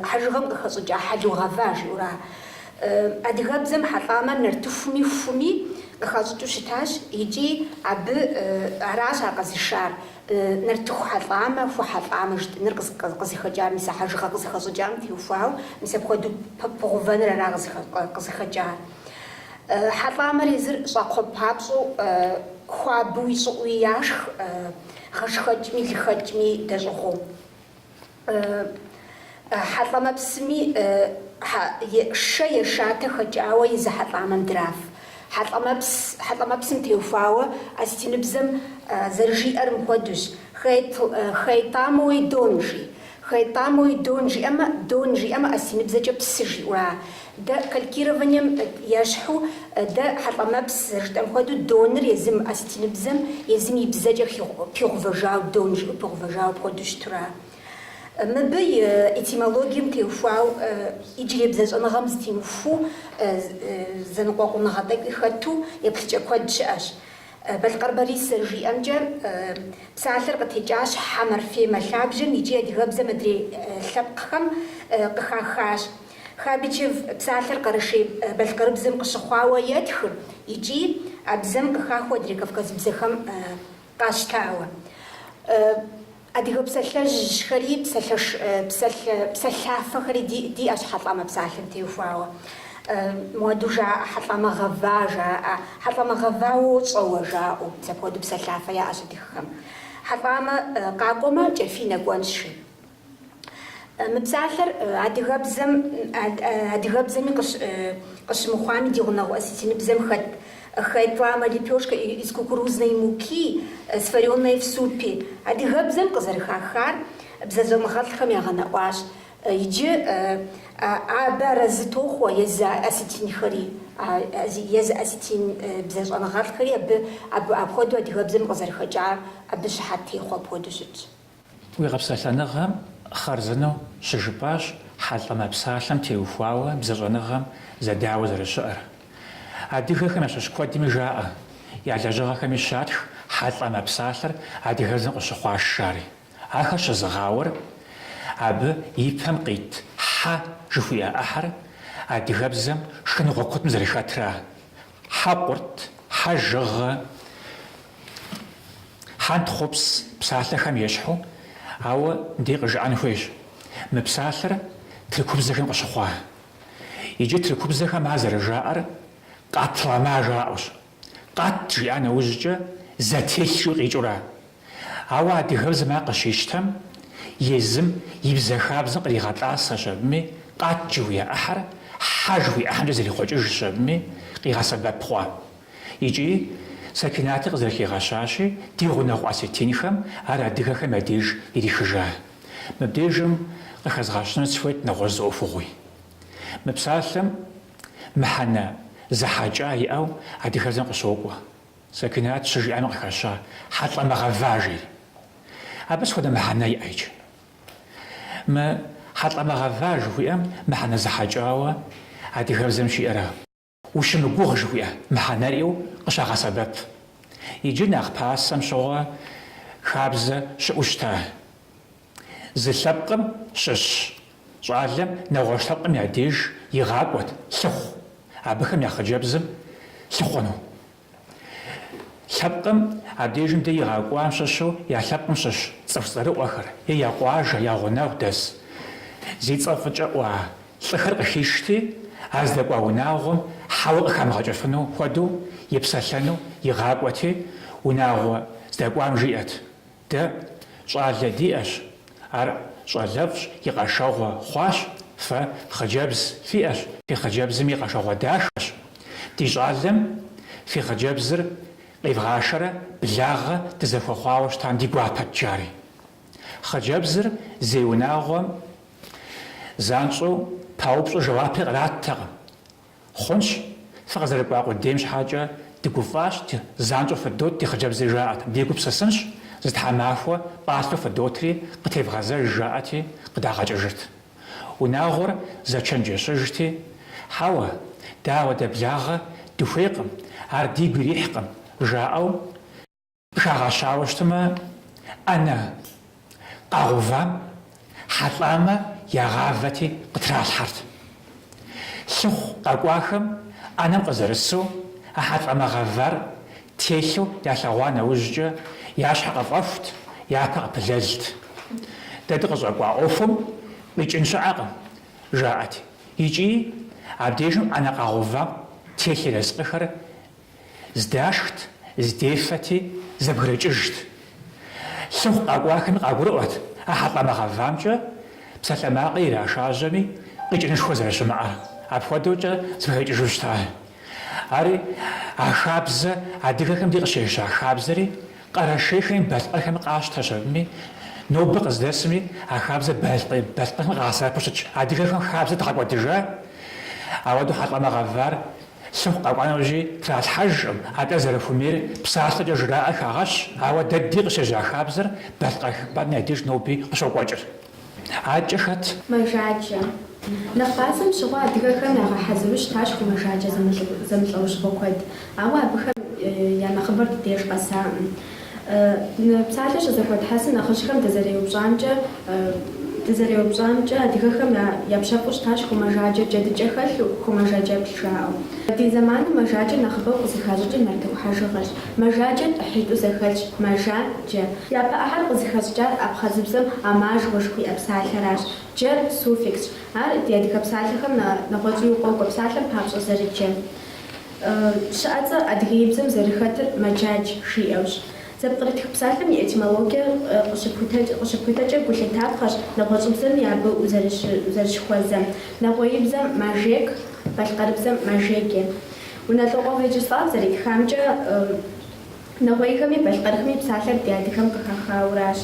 хьэжыгъэм къыхэщӏыкӏа хьэлу гъэва жиӏэура. Адыгэбзэм хьэлӏамэр нартыхуми хуми къыхащӏыкӏыу щытащ икӏи абы аращ ар къэзышар. Нартыху хьэлӏамэ, ху хьэлӏамэ жытӏэныр къызыхэкӏар мис а хьэжыгъэ къызыхэщӏыкӏам теухуауэ, мис апхуэдэу пыгъувэныр ара къызыхэкӏар. Хьэлӏамэр езыр щӏакхъуэ папщӏэу хуабэуи щӏыӏэуи яшх, гъэшхэкӏми лыхэкӏми дэщӏыгъуу. Хьэлӏамэпсми шэ е шатэ хэкӏауэ езы хьэлӏамэм драф. Хьэлӏамэпс, хьэлӏамэпсым теухуауэ осетиныбзэм зэрыжиӏэр мыпхуэдэущ, Хайтӏамуи дон жи. Хайтӏамуи дон жиӏэмэ, дон жиӏэмэ осетиныбзэкӏэ псы жиӏэура. Дэ калькированием ещхьу дэ хьэлӏамэпс зэрыжытӏэм хуэдэу доныр езым осетиныбзэм езым и бзэкӏэ пигъувэжауэ дон жиӏэу пигъувэжауэ апхуэдэу щытура. Мыбы и этимологием теухуауэ иджырей бзэщӏэныгъэм зытемыхуэу зэныкъуэкъуныгъэ тӏэкӏуи хэту еплъыкӏэ куэд щыӏэщ. Балъкъэр Борис зэрыжиӏэмкӏэ, псалъэр къытекӏащ хьэ морфемэ лъабжьэм икӏи адыгэбзэм адрей лъэпкъхэм къыхахащ. Хабичев псалъэр къэрэшей-балъкъэрыбзэм къыщыхъуауэ етхыр икӏи а бзэм къыхахыу адрей кавказыбзэхэм къащтауэ. Адыгэ псалъэжьхэри, псалъафэхэри диӏэщ хьэлӏамэ псалъэм теухуауэ. Мыуэду жаӏэ, хьэлӏамэ гъэва жаӏэ, хьэлӏамэ гъэва уощӏэ уэ жаӏэу, мис апхуэдэу псалъафэ яӏэщ адыгэхэм. Хьэлӏамэ къакӏуэмэ, кӏэфий нэкӏуэнщ, жи. Мы псалъэр адыгэбзэм адыгэбзэми къыщымыхъуами ди гъунэгъу осетиныбзэм хэт Хайтӏламэ лепёшка из кукурузной муки, сварённой в супе. Адыгэбзэм къызэрыхахар бзэщӏэныгъэлӏхэм ягъэнэӏуащ. Иджы абы арэзы тохъуэ езы осетинхэри, езы осетин бзэщӏэныгъэлӏхэри абы апхуэдэу адыгэбзэм къызэрыхэкӏар абы щыхьэт техъуэ апхуэдэу щытщ. Уи къэпсэлъэныгъэм хъарзынэу щыжыпӏащ хьэлӏамэ псалъэм теухуауэ бзэщӏэныгъэм зэдауэ зэрыщыӏэр. Адыгэхэм ящыщ куэдми жаӏэ, я лэжьыгъэхэми щатх хьэлӏамэ псалъэр адыгэбзэм къыщыхъуаш жари. Ахэр щызыгъауэр абы и пэм къит хьэ жыхуиӏэ ӏыхьэр адыгэбзэм шхыныгъуэ куэдым зэрыхэтра. Хьэкъурт, хьэжыгъэ, хьэнтхъупс псалъэхэм ещхьу, ауэ дей къыжыӏэн хуейщ, мы псалъэр тыркубзэхэм къыщыхъуа. Иджы тыркубзэхэм ар зэрыжаӏэр къатлама жаӏэущ. Къат жиӏа нэужькӏэ зэтелъ жиӏэу къикӏыура. Ауэ адыгэбзэм ар къыщищтэм, езым и бзэ хабзэм къригъэтӏасэщ абыми, къат жыхуиӏэ ӏыхьэр хьэ жыхуиӏэ ӏыхьэмкӏэ зэрихъуэкӏыжщ абыми, къигъэсэбэп хъуа. Икӏи, Сакинати къызэрыхигъэщащи, ди гъунэгъу осетинхэм ар адыгэхэм я деж ирихыжа. Мыбдежым къыхэзгъэщыну сыхуейт нэгъуэщӏ зы ӏуэхугъуи. Мы псалъэм мыхьэнэ зэхьэкӏа иӏэу адыгэбзэм къыщокӏуэ. Сакинат щыжиӏами къыхэща хьэлӏамэ гъэва жери. Абы сыт хуэдэ мыхьэнэ иӏэ иджы? Мы хьэлӏамэ гъэва жыхуиӏэм мыхьэнэ зэхьэкӏауэ адыгэбзэм щиӏэра? Ущымыгугъ жыхуиӏэ мыхьэнэр иӏэу къыщагъэсэбэп. Иджы нэхъ пасэм щыгъуэ хабзэ щыӏэу щыта. Зы лъэпкъым щыщ щӏалэм нэгъуэщӏ лъэпкъым я деж игъакӏуэт лъыхъу, абыхэм я хъыджэбзым лъыхъуэну. Лъэпкъым абдежым дэ игъэкӏуам щыщу я лъэпкъым щыщ цӏыху цӏэрыӏуэхэр е я къуажэ, я гъунэгъу дэс зи цӏэ фӏыкӏэ ӏуа лӏыхэр къыхишти, ар здэкӏуа унагъуэм хьэуэ къыхамыгъэкӏыфыну хуэдэу епсэлъэну игъакӏуэти, унагъуэ здэкӏуам жиӏэт. Дэ щӏалэ диӏэщ, ар щӏалэфӏщ, и къэшэгъуэ хъуащ, фэ хъыджэбз фиӏэщ, фи хъыджэбзым и къэшэгъуэ дахэщ. Ди щӏалэм фи хъыджэбзыр къивгъашэрэ благъэ дызэхуэхъуауэ щытам ди гуапэт, жари. Хъыджэбзыр зей унагъуэм занщӏэу паупщӏу жэуапи къраттэкъым. Хъунщ, фыкъызэрыкӏуа къудейм щхьэкӏэ дыгуфӏащ, занщӏэу фыдот ди хъыджэбзыр жаӏэт. Дегупсысынщ, зы тхьэмахуэ пӏалъэу фыдотри, къытевгъэзэж жаӏэти, къыдагъэкӏыжырт. Унагъуэр зэчэнджэщыжти, хьэуэ, дэ ауэдэ благъэ дыхуейкъым, ар дигу ирихькъым, жаӏэу, Къыхагъэщауэ щытмэ, ӏэнэ къагъэувам хьэлӏамэ ягъавэти къытралъхьэрт. Лъыхъу къэкӏуахэм ӏэнэм къызэрысу а хьэлӏамэ гъэвар телъу ялъэгъуа нэужькӏэ я щхьэ къыфӏэхут, я пэ къыпылэлт. Дэ дыкъыщӏэкӏуа ӏуэхум къикӏын щыӏэкъым, жаӏэт. Икӏи абдежым ӏэнэ къагъэувам. телъ ерыскъыхэр здашхт, здефэти, зэбгрыкӏыжт. Лъыхъу къэкӏуахэми къагурыӏуэт а хьэлӏамэ гъэвамкӏэ псалъэмакъи ирашажьэми, къикӏынышхуэ зэрыщымыӏэр. Апхуэдэукӏэ зэбгрыкӏыжу щыта. Ари а хабзэ, адыгэхэм ди къыщежьа хабзэри, къэрэшейхэми балъкъэрхэми къащтэщ абыми, нобэ къыздэсми а хабзэр балъкъэрхэм къагъэсэбэпу щытщ. Адыгэхэм хабзэ дгъэкӏуэдыжа, ауэдэу хьэлӏамэ гъэвар лъыхъу къэкӏуа нэужьи тралъхьэжкъым, атӏэ зэрыхуэмейр псалъэкӏэ жраӏэр хагъэщ, ауэ дэ ди къыщежьа хабзэр балъкъэрхэм я деж ноби къыщокӏуэкӏыр. Адэкӏэ хэт? Мэжаджэ. Нэхъ пасэм щыгъуэ адыгэхэм ягъэхьэзыру щытащ ху мэжаджэ зэмылӏэужьыгъуэ куэд, ауэ абыхэм я нэхъыбэр ди деж къэсакъым. Псалъэ щызэхуэтхьэсым нэхъыжьхэм дызэреупщӏамкӏэ, дызэреупщӏамкӏэ адыгэхэм япщэфӏу щытащ ху мэжаджэ джэдыкӏэ хэлъу, ху мэжаджэплъ жаӏэу. Ди зэманым мэжаджэр нэхъыбэу къызыхащӏыкӏыр нартыху хьэжыгъэрщ. Мэжаджэр ӏыхьитӏу зэхэлъщ, мэжа, джэ. Япэ ӏыхьэр къызыхэщӏыкӏар абхъазыбзэм амажгъуэ жыхуиӏэ псалъэращ. Джэр суффиксщ. Ар ди адыгэ псалъэхэм нэгъуэщӏуи укъокӏуэ, псалъэм папщӏэ зэрыджэ. Щыӏэцӏэр адыгеибзэм зэрыхэтыр мэджадж жиӏэущ. Зэпкърытх псалъэм и этимологиер къыщыпхутэкӏэ гу лъытапхъэщ нэгъуэщӏыбзэми абы узэрыщыхуэзэм. Нэгъуеибзэм мажек, балъкъэрыбзэм мажеге. Унэлӏокъуэ Вячеслав зэритхамкӏэ, нэгъуейхэми балъкъэрхэми псалъэр ди адыгэм къыхахауращ.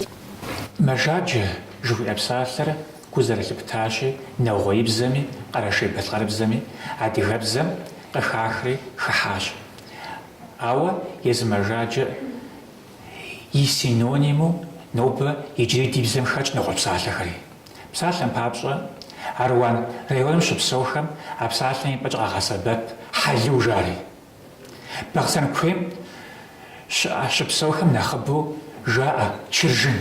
Мэжаджэ жыхуиӏэ псалъэр гу зэрылъыптащи, нэгъуеибзэми, къэрэшей-балъкъэрыбзэми, адыгэбзэм къыхахри хыхьащ. Ауэ езы мэжаджэ и синониму нобэ иджыри ди бзэм хэтщ нэгъуэщӏ псалъэхэри. Псалъэм папщӏэ, Аруан районым щыпсэухэм а псалъэм и пӏэкӏэ къагъэсэбэп хьэлу жари. Бахъсэн куейм щыӏэ щыпсэухэм нэхъыбэу жаӏэ чыржын.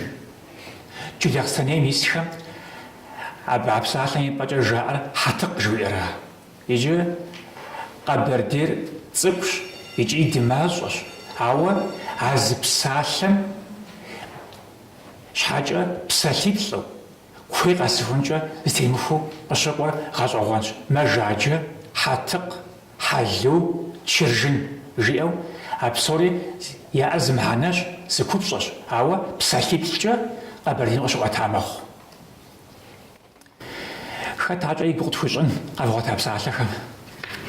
Джылахъстэнейм исхэм абы а псалъэм и пӏэкӏэ жаӏэр хьэтыкъ жыхуиӏэра. Иджы Къэбэрдейр цӏыкӏущ икӏи дымащӏэщ, ауэ а зы псалъэм щхьэкӏэ псалъиплӏу, куей къэсыхункӏэ зэтемыхуэу къыщыкӏуэр гъэщӏэгъуэнщ. Мэжаджэ, хьэтыкъ, хьэлу, чыржын жиӏэу а псори яӏэр зы мыхьэнэщ, зы купщӏэщ, ауэ псалъиплӏкӏэ Къэбэрдейм къыщыӏуэта мэхъу. Хэт адэкӏэ и гугъу къытхуищӏын къэвгъуэта псалъэхэм?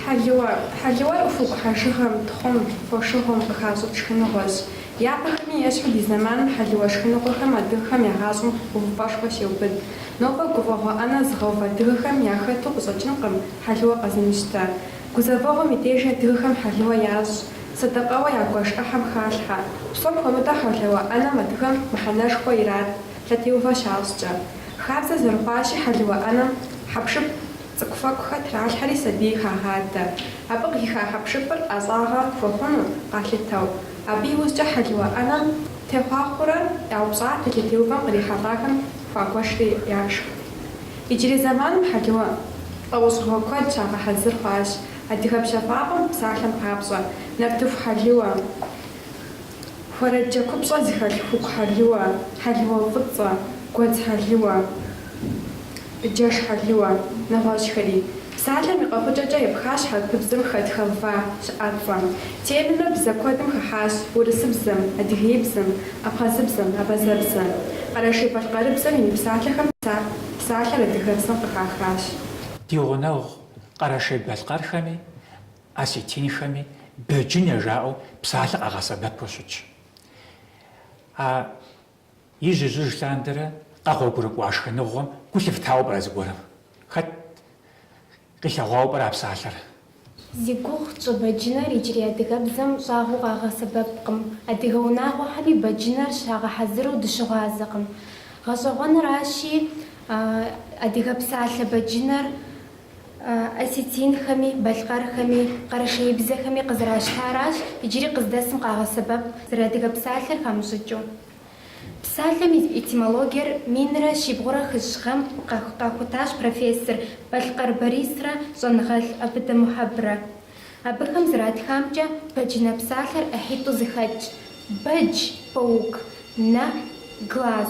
Хьэлыуэ. Хьэлыуэр хугу хьэжыгъэм, тхъум, фошыгъум къыхащӏыкӏ шхыныгъуэщ. Япэхэми ещхьу ди зэманым хьэлыуэ шхыныгъуэхэм адыгэхэм я гъащӏэм увыпӏэшхуэ щеубыд. Нобэ гуфӏэгъуэ ӏэнэ зыгъэув адыгэхэм яхэту къыщӏэкӏынкъым хьэлыуэ къэзымыщтэ. Гузэвэгъуэм и дежи адыгэхэм хьэлыуэ ящӏ, сэдэкъэуэ ягуэш ӏыхьэм халъхьэ. Псом хуэмыдэу хьэлыуэ ӏэнэм адыгэм мыхьэнэшхуэ ират, лъэтеувэ щащӏкӏэ. Хабзэ зэрыхъуащи, хьэлыуэ ӏэнэм хьэпшып цӏыкӏуфэкӏухэр тралъхьэри сабий хагъадэ. Абы къыхиха хьэпшыпыр ӏэщӏагъэ хуэхъуну къалъытэу. Абы иужькӏэ хьэлыуэ ӏэнэм техъуахъуэурэ яупщӏатэ лъэтеувэм кърихьэлӏахэм хуагуэшри яшх. Иджырей зэманым хьэлыуэ лӏэужьыгъуэ куэд щагъэхьэзыр хъуащ адыгэ пщэфӏапӏэм псалъэм папщӏэ, нартыху хьэлыуэ, Хуэрэджэ купщӏэ зыхэлъ хугу хьэлыуэ, хьэлыуэ фӏыцӏэ, гуэдз хьэлыуэ, джэш хьэлыуэ, нэгъуэщӏхэри. Псалъэм и къэхъукӏэкӏэ епхащ хьэрыпыбзэм хэт халва щыӏэцӏэм. Терминыр бзэ куэдым хыхьащ, урысыбзэм, адыгеибзэм, абхъазыбзэм, абазэбзэм. Къэрэшей-балъкъэрыбзэм и мыпсалъэхэм псалъэр адыгэбзэм къыхахащ. Ди гъунэгъу къэрэшей-балъкъэрхэми осетинхэми бэджынэ жаӏэу псалъэ къагъэсэбэпу щытщ. А ижь-ижьыж лъандэрэ къэгъуэгурыкӏуа шхыныгъуэм гу лъыфтауэ пӏэрэ зыгуэрым? Хэт къилъэгъуауэ пӏэрэ а псалъэр? Зи гугъу тщӏы бэджынэр иджырей адыгэбзэм щӏагъуэу къагъэсэбэпкъым. Адыгэ унагъуэхэми бэджынэр щагъэхьэзыру дыщыгъуазэкъым. Гъэщӏэгъуэныращи, адыгэ псалъэ бэджынэр Осетинхэми, балъкъэрхэми, къэрэшеибзэхэми къызэращтаращ иджыри къыздэсым къагъэсэбэп зэрыадыгэ псалъэр хамыщӏыкӏыу. Псалъэм и этимологиер минрэ щибгъурэ хыщӏ гъэм къахутащ профессор Балъкъэр Борисрэ щӏэныгъэлӏ Абыдэ Мухьэбрэ. Абыхэм зэратхамкӏэ, бэджынэ псалъэр ӏыхьитӏу зэхэтщ, бэдж, паук, нэ, глаз.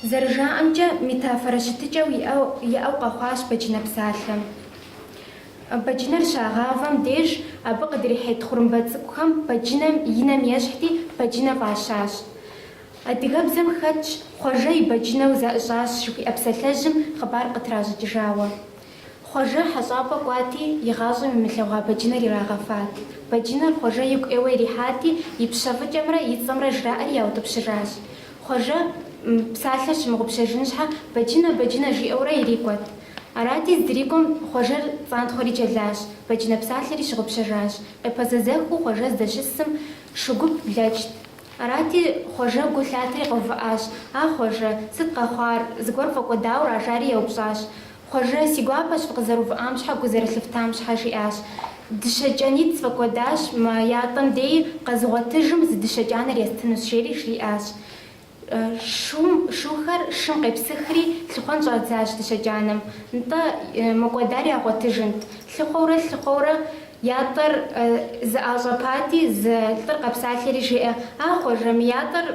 Зэрыжаӏэмкӏэ, метафорэ щытыкӏэу иӏэу къэхъуащ бэджынэ псалъэм. Бэджынэр щагъавэм деж абы къыдрихьей тхъурымбэ цӏыкӏухэм бэджынэм и нэм ещхьти, бэджынэ фӏащащ. Адыгэбзэм хэтщ Хъуэжэ и бэджынэу заӏыщӏащ жыхуиӏэ псалъэжьым хъыбар къытращӏыкӏыжауэ. Хъуэжэ хьэщӏапӏэ кӏуати, игъащӏэм имылъэгъуа бэджынэр ирагъэфат. Бэджынэр Хъуэжэ игу ӏейуэ ирихьати, и пщэфӏыкӏэмрэ и цӏэмрэ жраӏэри яутӏыпщыжащ. Хъуэжэ псалъэр щымыгъупщэжын щхьэ, бэджынэ, бэджынэ жиӏэурэ ирикӏуэт. Арати, здрикӏуэм Хъуэжэр цӏантхъуэри джэлащ, бэджынэ псалъэри щыгъупщэжащ. Къепэзэзэхыу Хъуэжэ здэщысым шу гуп блэкӏт. Арати, Хъуэжэ гу лъатэри къэувыӏащ. А, Хъуэжэ, сыт къэхъуар, зыгуэр пфӏэкӏуэдауэра, жари еупщӏащ. Хъуэжэ, си гуапэщ фыкъызэрувыӏам щхьэ, гу зэрылъыфтам щхьэ, жиӏащ. Дыщэ кӏанитӏ сфӏэкӏуэдащ, мы ятӏэм деи къэзыгъуэтыжым зы дыщэ кӏанэр естынущ, жери жриӏащ. Шум, шухэр шым къепсыхри, лъыхъуэн щӏадзащ дыщэ кӏанэм. Нтӏэ, мыкӏуэдар ягъуэтыжынт. Лъыхъуэурэ лъыхъуэурэ ятӏэр зэӏащӏэпати, зы лӏыр къэпсалъэри жеӏэ, А, Хъуэжэ, мы ятӏэр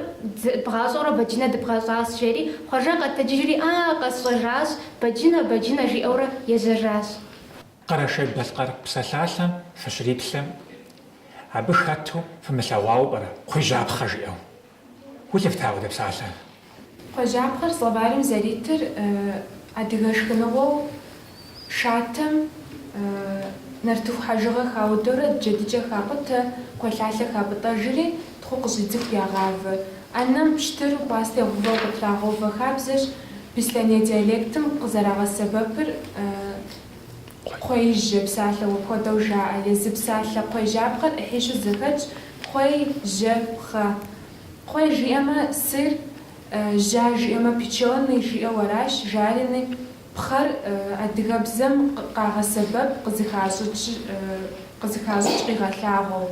бгъащӏэурэ бэджынэ дыбгъэщӏащ, жери, Хъуэжэ къэтэджыжри, А, къэсщӏэжащ, бэджынэ, бэджынэ, жиӏэурэ ежьэжащ. Къэрэшей-Балъкъэр псалъалъэм фыщриплъэм, абы хэту фымылъэгъуауэ пӏэрэ кхъуейжьапхъэ жиӏэу? Гу лъыфта апхуэдэ псалъэ? Кхъуейжьапхъэр словарым зэритыр адыгэ шхыныгъуэу шатэм нартыху хьэжыгъэ хаудэурэ джэдыкӏэ хакъутэ, кхъуэлъалъэ хапӏытӏэжри, тхъу къыщӏидзыху ягъавэ. ӏэнэм пщтыру пӏастэ гъувэу къытрагъэувэ хабзэщ, беслъэней диалектым къызэрагъэсэбэпыр Кхъуейжьэ псалъэу апхуэдэу жаӏэ. Езы псалъэ кхъуейжьапхъэр ӏыхьищу зэхэтщ, кхъуей, жьэ, пхъэ. Кхъуей жиӏэмэ, сыр, жьа жиӏэмэ, печёный жиӏэу аращ, жареный. Пхъэр адыгэбзэм къагъэсэбэп къызыхащӏыкӏ, къызыхащӏыкӏ къигъэлъагъуэу.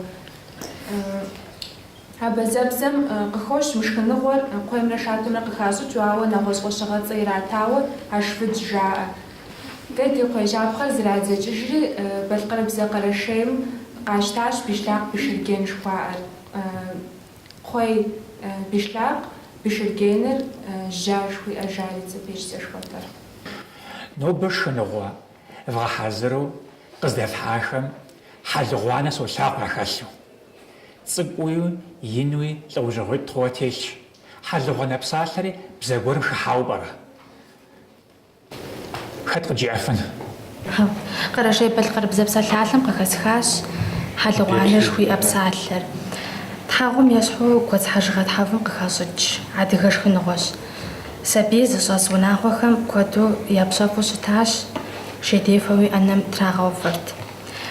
Абазэбзэм къыхощ мы шхыныгъуэр кхъуеймрэ шатэмрэ къыхащӏыкӏыу, ауэ нэгъуэщӏ фӏэщыгъэцӏэ иратауэ ашвыдж жаӏэ. Дэ ди кхъуейжьапхъэр зэрадзэкӏыжри балъкъэрыбзэ къэрэшейм къащтащ бишлакъ биширген жыхуаӏэр. Кхъуей бишлакъ биширгеныр жьа жыхуиӏэ жарится печься жыхуэтӏэр. Нобэ шхыныгъуэ вгъэхьэзыру къыздэфхьахэм хьэлыгъуанэ солъагъу яхэлъу. Цӏыкӏууи инуи лӏэужьыгъуитӏ хъууэ телъщ. Хьэлыгъуанэ псалъэри бзэ гуэрым хыхьауэ пӏэрэ? Хэт къыджиӏэфын? Къэрэшей-балъкъэрыбзэ псалъалъэм къыхэсхащ хьэлыгъуанэ жыхуиӏэ псалъэр. Тхьэгъум ещхьу гуэдз хьэжыгъэ тхьэвым къыхащӏыкӏ адыгэ шхыныгъуэщ. Сабий зыщӏэс унагъуэхэм куэду япщэфӏу щытащ, шейдефэуи ӏэнэм трагъэувэрт.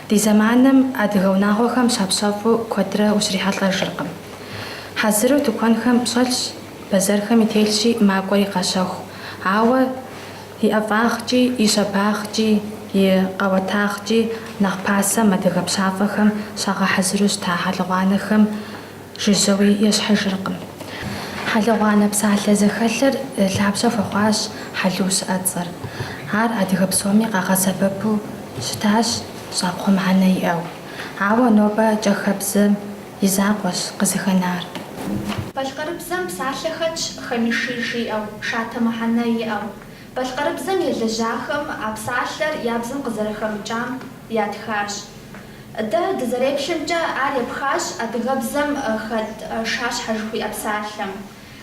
Ди зэманым адыгэ унагъуэхэм щапщэфӏу куэдрэ ущрихьэлӏэжыркъым. Хьэзыру тыкуэнхэм щӏэлъщ, бэзэрхэми телъщи, макӏуэри къащэху. Ауэ и ӏэфӏагъкӏи, и щабагъкӏи, и къэуатагъкӏи нэхъ пасэм адыгэ пщафӏэхэм щагъэхьэзыру щыта хьэлыгъуанэхэм жыжьэуи ещхьыжыркъым. Хьэлыгъуанэ псалъэ зэхэлъыр лъабжьэ хуэхъуащ хьэлу щыӏэцӏэр. Ар адыгэ псоми къагъэсэбэпу щытащ щӏакхъуэ мыхьэнэ иӏэу. Ауэ нобэ кӏахэбзэм и закъуэщ къызыхэнар. Балъкъэрыбзэм псалъэ хэтщ хамиши жиӏэу, шатэ мыхьэнэ иӏэу. Балъкъэрыбзэм елэжьахэм а псалъэр я бзэм къызэрыхэмыкӏам ятхащ. Дэ дызэреплъымкӏэ, ар епхащ адыгэбзэм хэт шащхьэ жыхуиӏэ псалъэм.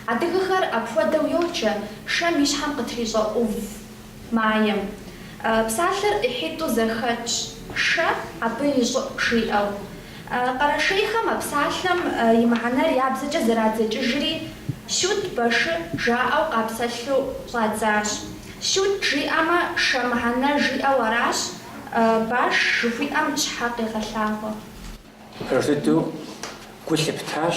Адыгэхэр апхуэдэу йоджэ шэм и щхьэм къытрищӏэ ӏув маем. Псалъэр ӏыхьитӏу зэхэтщ, шэ, абы и щӏыӏу жиӏэу. Къэрэшейхэм а псалъэм и мыхьэнэр я бзэкӏэ зэрадзэкӏыжри, сют башы жаӏэу къапсэлъу щӏадзащ. Сют жиӏэмэ, шэ мыхьэнэ жиӏэу аращ, Баш жыхуиӏэм щхьэ къегъэлъагъуэ. Пэж дыдэу гу лъыптащ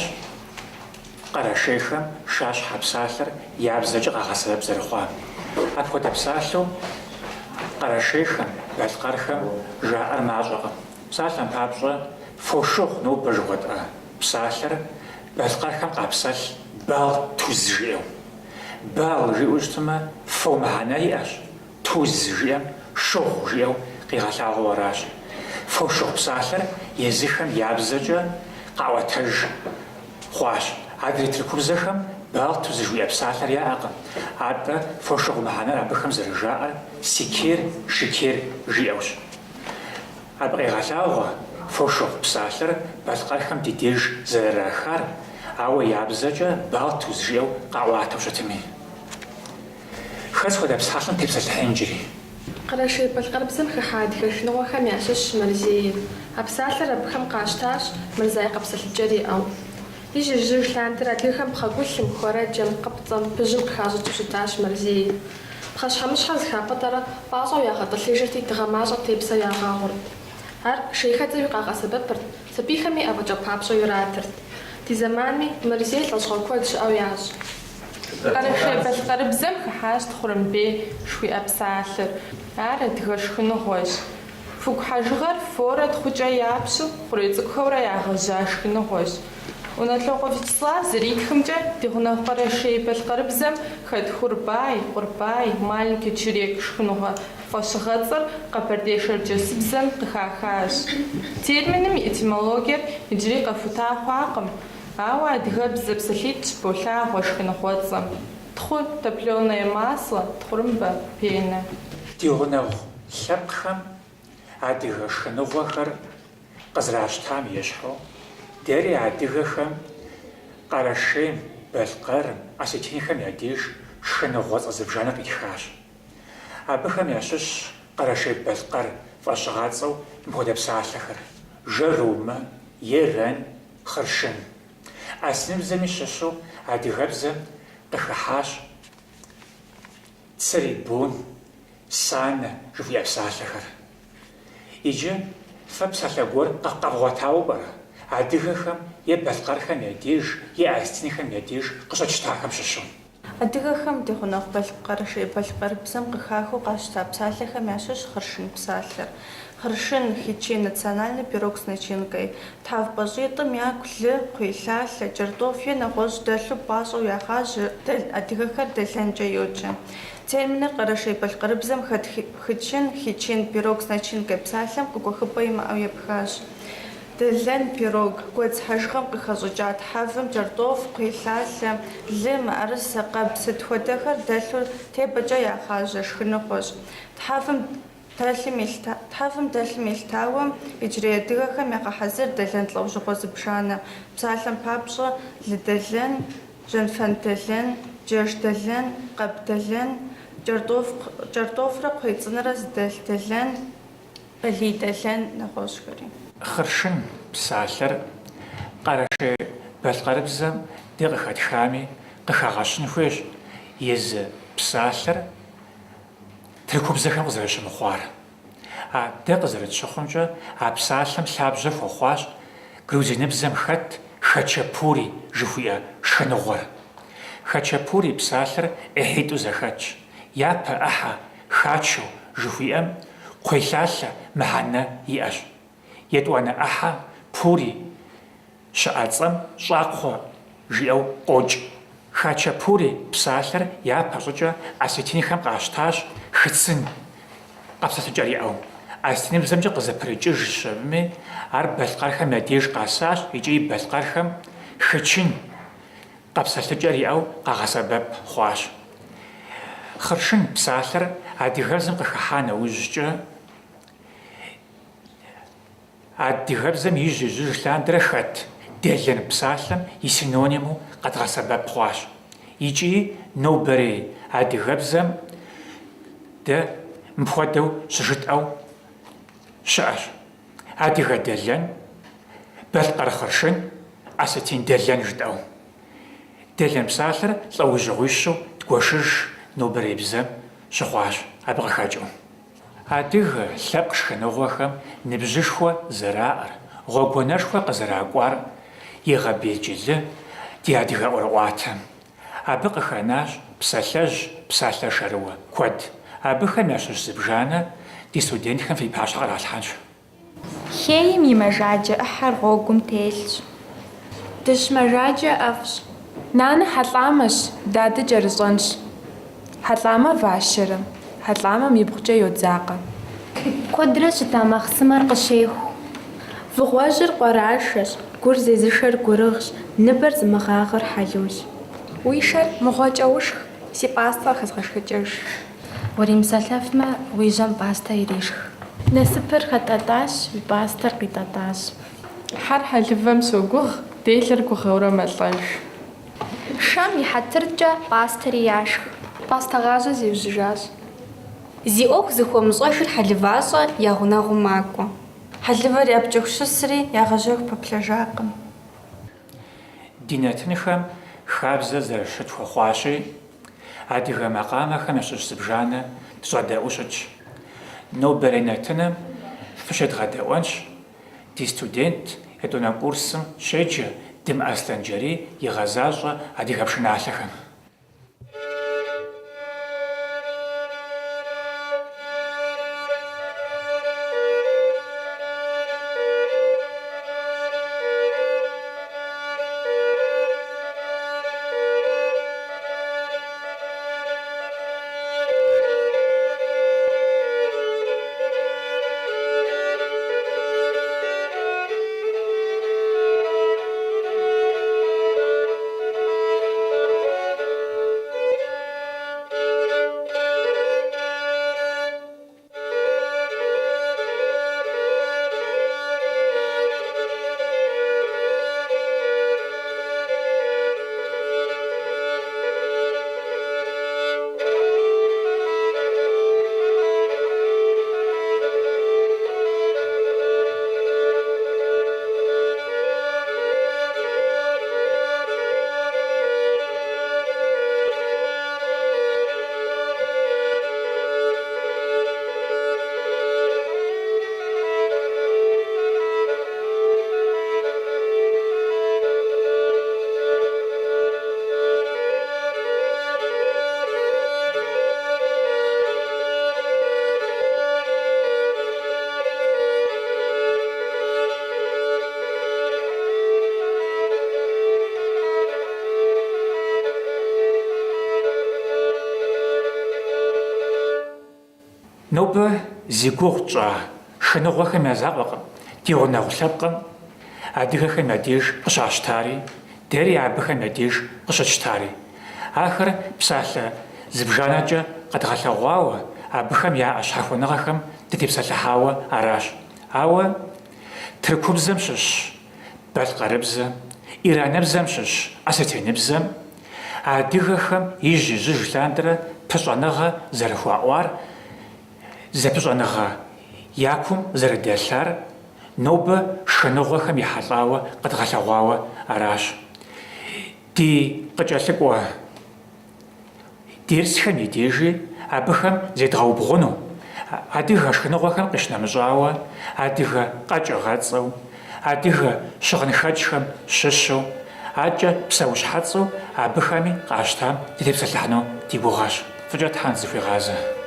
къэрэшейхэм шащхьэ псалъэр я бзэкӏэ къагъэсэбэп зэрыхъуам. Апхуэдэ псалъэу къэрэшейхэм, балъкъэрхэм жаӏэр мащӏэкъым. Псалъэм папщӏэ, фошыгъу нобэ жыхуэтӏэ псалъэр балъкъэрхэм къапсэлъ бал туз жиӏэу. Бал жиӏэу щытмэ, фо мыхьэнэ иӏэщ, Туз жиӏэм шыгъу жиӏэу къигъэлъагъуэу аращ. Фошыгъу псалъэр езыхэм я бзэкӏэ къаӏуэтэж хъуащ. Адрей тыркубзэхэм бал туз жыхуиӏэ псалъэр яӏэкъым, атӏэ фошыгъу мыхьэнэр абыхэм зэрыжаӏэр сикер, шикер жиӏэущ. Абы къегъэлъагъуэ фошыгъу псалъэр балъкъэрхэм ди деж зэрырахар, ауэ я бзэкӏэ балтуз жиӏэу къаӏуатэу щытми. Хэт сыт хуэдэ псалъэм тепсэлъыхьын иджыри? Къэрэшей-балъкъэрыбзэм хыхьа адыгэ шхыныгъуэхэм ящыщщ мэрзейр. А псалъэр абыхэм къащтащ мырзай къэпсэлъыкӏэр иӏэу. Ижь-ижьыж лъандэрэ адыгэхэм пхъэгулъым, хуэрэджэм, къыпцӏэм, пыжьым къыхащӏыкӏыу щытащ мэрзейр. Пхъэщхьэмыщхьэр зэхапӏытӏэрэ пӏащӏэу ягъэтӏылъыжырти, дыгъэ мащӏэ тепсэу ягъэгъурт. Ар шейхэдзэуи къагъэсэбэпырт, сабийхэми ӏэфӏыкӏэ папщӏэу иратырт. Ди зэманми мэрзей лӏэщӏыгъуэ куэд щыӏэу ящӏ. Къэрэшей-балъкъэрыбзэм хыхьащ тхъурымбей жыхуиӏэ псалъэр. Ар адыгэ шхыныгъуэщ. Фыгу хьэжыгъэр форэ тхъукӏэ япщу, хъурей цӏыкӏухэурэ ягъэжьа шхыныгъуэщ. Унэлӏокъуэ Вячеслав зэритхымкӏэ, ди гъунэгъу къэрэшей-балъкъэрыбзэм хэт хурбай, къурбай, маленький чурек шхыныгъуэ фӏэщыгъэцӏэр къэбэрдей-шэрджэсыбзэм къыхахащ. Терминым и этимологиер иджыри къэхута хъуакъым, ауэ адыгэбзэ псалъитӏ щыболъагъуэ шхыныгъуэцӏэм, тхъу, топленое масло, тхъурымбэ, пена. Ди гъунэгъу лъэпкъхэм адыгэ шхыныгъуэхэр къызэращтам ещхьу, дэри адыгэхэм Къэрэшейм, Балъкъэрым, осетинхэм я деж шхыныгъуэцӏэ зыбжанэ къитхащ. Абыхэм ящыщщ къэрэшей-балъкъэр фӏэщыгъэцӏэу мыпхуэдэ псалъэхэр, жэрумэ, ерэн, хъыршын. Осетиныбзэми щыщу адыгэбзэм къыхыхьащ цырибон, санэ жыхуиӏэ псалъэхэр. Иджы фэ псалъэ гуэр къэвгъуэтауэ пӏэрэ адыгэхэм е балъкъэрхэм я деж е осетинхэм я деж къыщытщтахэм щыщу? Адыгэхэм ди гъунэгъу къэрэшей-балъкъэрыбзэм къыхахыу къащта псалъэхэм ящыщщ хъыршын псалъэр. Хъыршын, хичин, национальный пирог с начинкой. Тхьэв пӏащӏитӏым яку лы, кхъуейлъалъэ, кӏэртӏоф е нэгъуэщӏ дэлъу пӏащӏэу ягъажьэ, адыгэхэр дэлэнкӏэ йоджэ. Терминыр къэрэшей-балъкъэрыбзэм хэт хычын, хичин, пирог с начинкой псалъэм къыгуэхыпӏэ имыӏэу епхащ. Дэлэн, пирог, гуэдз хьэжыгъэм къыхэщӏыкӏа тхьэвым кӏэртӏоф, кхъуейлъалъэ, лы, мыӏэрысэ, къэб сыт хуэдэхэр дэлъу тебэкӏэ ягъажьэ шхыныгъуэщ. Тхьэвым дэлъым тхьэвым дэлъым елъытауэ, иджырей адыгэхэм ягъэхьэзыр дэлэн лӏэужьыгъуэ зыбжанэ. Псалъэм папщӏэ, лы дэлэн, жьэнфэн дэлэн, джэш дэлэн, къэб дэлэн, кӏэртӏофрэ кхъуей цӏынэрэ зыдэлъ дэлэн, Балий дэлэн, нэгъуэщӏхэри. Хъыршын псалъэр къэрэшей-балъкъэрыбзэм дэ къыхэтхами къыхэгъэщын хуейщ езы псалъэр тыркубзэхэм къызэрыщымыхъуар. А дэ къызэрытщыхъумкӏэ, а псалъэм лъабжьэ хуэхъуащ грузиныбзэм хэт хачапури жыхуиӏэ шхыныгъуэр. Хачапури псалъэр ӏыхьитӏу зэхэтщ. Япэ ӏыхьэ хачо жыхуиӏэм кхъуейлъалъэ мыхьэнэ иӏэщ. Етӏуанэ ӏыхьэ пури щыӏэцӏэм щӏакхъуэ жиӏэу къокӏ. Хачапури псалъэр япэ щӏыкӏэ осетинхэм къащтащ хыцын къэпсэлъыкӏэр иӏэу. Осетиныбзэмкӏэ къызэпрыкӏыжщ абыми, ар балъкъэрхэм я деж къэсащ икӏи балъкъэрхэм хычын къэпсэлъыкӏэр иӏэу къагъэсэбэп хъуащ. Хъыршын псалъэр адыгэбзэм къыхыхьа нэужькӏэ, адыгэбзэм ижь-ижьыж лъандэрэ хэт дэлэн псалъэм и синониму къэдгъэсэбэп хъуащ. Икӏи нобэрей адыгэбзэм дэ мыпхуэдэу щыжытӏэу щыӏэщ. Адыгэ дэлэн, балъкъэр хъыршын, осетин дэлэн жытӏэу. Дэлэн псалъэр лӏэужьыгъуищу дгуэшыж нобэрей бзэм щыхъуащ абы къыхэкӏыу. Адыгэ лъэпкъ шхыныгъуэхэм ныбжьышхуэ зэраӏэр, гъуэгуанэшхуэ къызэракӏуар егъэбелджылы ди адыгэ ӏуэрыӏуатэм. Абы къыхэнащ псалъэжь, псалъэ шэрыуэ куэд. Абыхэм ящыщ зыбжанэ ди студентхэм фи пащхьэ къралъхьэнщ. Хейм и мэжаджэ ӏыхьэр гъуэгум телъщ. Дыщ мэжаджэ ӏэфӏщ. Нанэ хьэлӏамэщ, дадэ кӏэрыщӏэнщ. Хьэлӏамэ ващэрэ? Хьэлӏамэм ибгъукӏэ йодзакъэ. Куэдрэ щыта махъсымэр къыщеху. Выгъуэжьыр къуэрашэщ, гур зезышэр гурыгъщ, ныбэр зымыгъагъэр хьэлущ. Уи шэр мыгъуэкӏэ ушх, си пӏастэ къыхэзгъэшхэкӏыж. Уримыпсэлъэфмэ, уи жьэм пӏастэ ирешх. Насыпыр хэтӏэтӏащ, уи пӏастэр къитӏэтӏащ. Хьэр хьэлывэм щогугъ, делэр гугъэурэ мэлӏэж. Шэм и хьэтыркӏэ пӏастэри яшх. Пӏастэгъажьэ зиужьыжащ. Зи ӏуэху зыхуэмыщӏэжыр хьэлыващӏэ я гъунэгъум макӏуэ. Хьэлывэр япкӏэху щысри, ягъэжьэху пэплъэжакъым. Ди нэтынхэм хабзэ зэрыщытхуэхъуащи, адыгэ макъамэхэм ящыщ зыбжанэ дыщӏэдэӏуу щытщ. Нобэрей нэтыным фыщедгъэдэӏуэнщ ди студент етӏуанэ курсым щеджэ Дым Аслъэнджэрий игъэзащӏэ адыгэ пшыналъэхэм. Нобэ зи гугъу тщӏа шхыныгъуэхэм я закъуэкъым ди гъунэгъу лъэпкъым адыгэхэм я деж къыщащтари, дэри абыхэм я деж къыщытщтари. Ахэр псалъэ зыбжанэкӏэ къэдгъэлъэгъуауэ, абыхэм яӏэ щхьэхуэныгъэхэм дытепсэлъыхьауэ аращ. Ауэ тыркубзэм щыщ балъкъэрыбзэ, ираныбзэм щыщ осетиныбзэм адыгэхэм ижь-ижьыж лъандэрэ пыщӏэныгъэ зэрыхуаӏуар, зэпыщӏэныгъэ я кум зэрыдэлъар нобэ шхыныгъуэхэм ехьэлӏауэ къэдгъэлъэгъуауэ аращ. Ди къыкӏэлъыкӏуэ дерсхэм и дежи абыхэм зедгъэубгъуну, адыгэ шхыныгъуэхэм къищынэмыщӏауэ, адыгэ къэкӏыгъэцӏэу, адыгэ щыгъынхэкӏхэм щыщу, адэкӏэ псэущхьэцӏэу абыхэми къащтам дытепсэлъыхьыну ди гугъэщ. Фӏыкӏэ Тхьэм дызэхуигъазэ.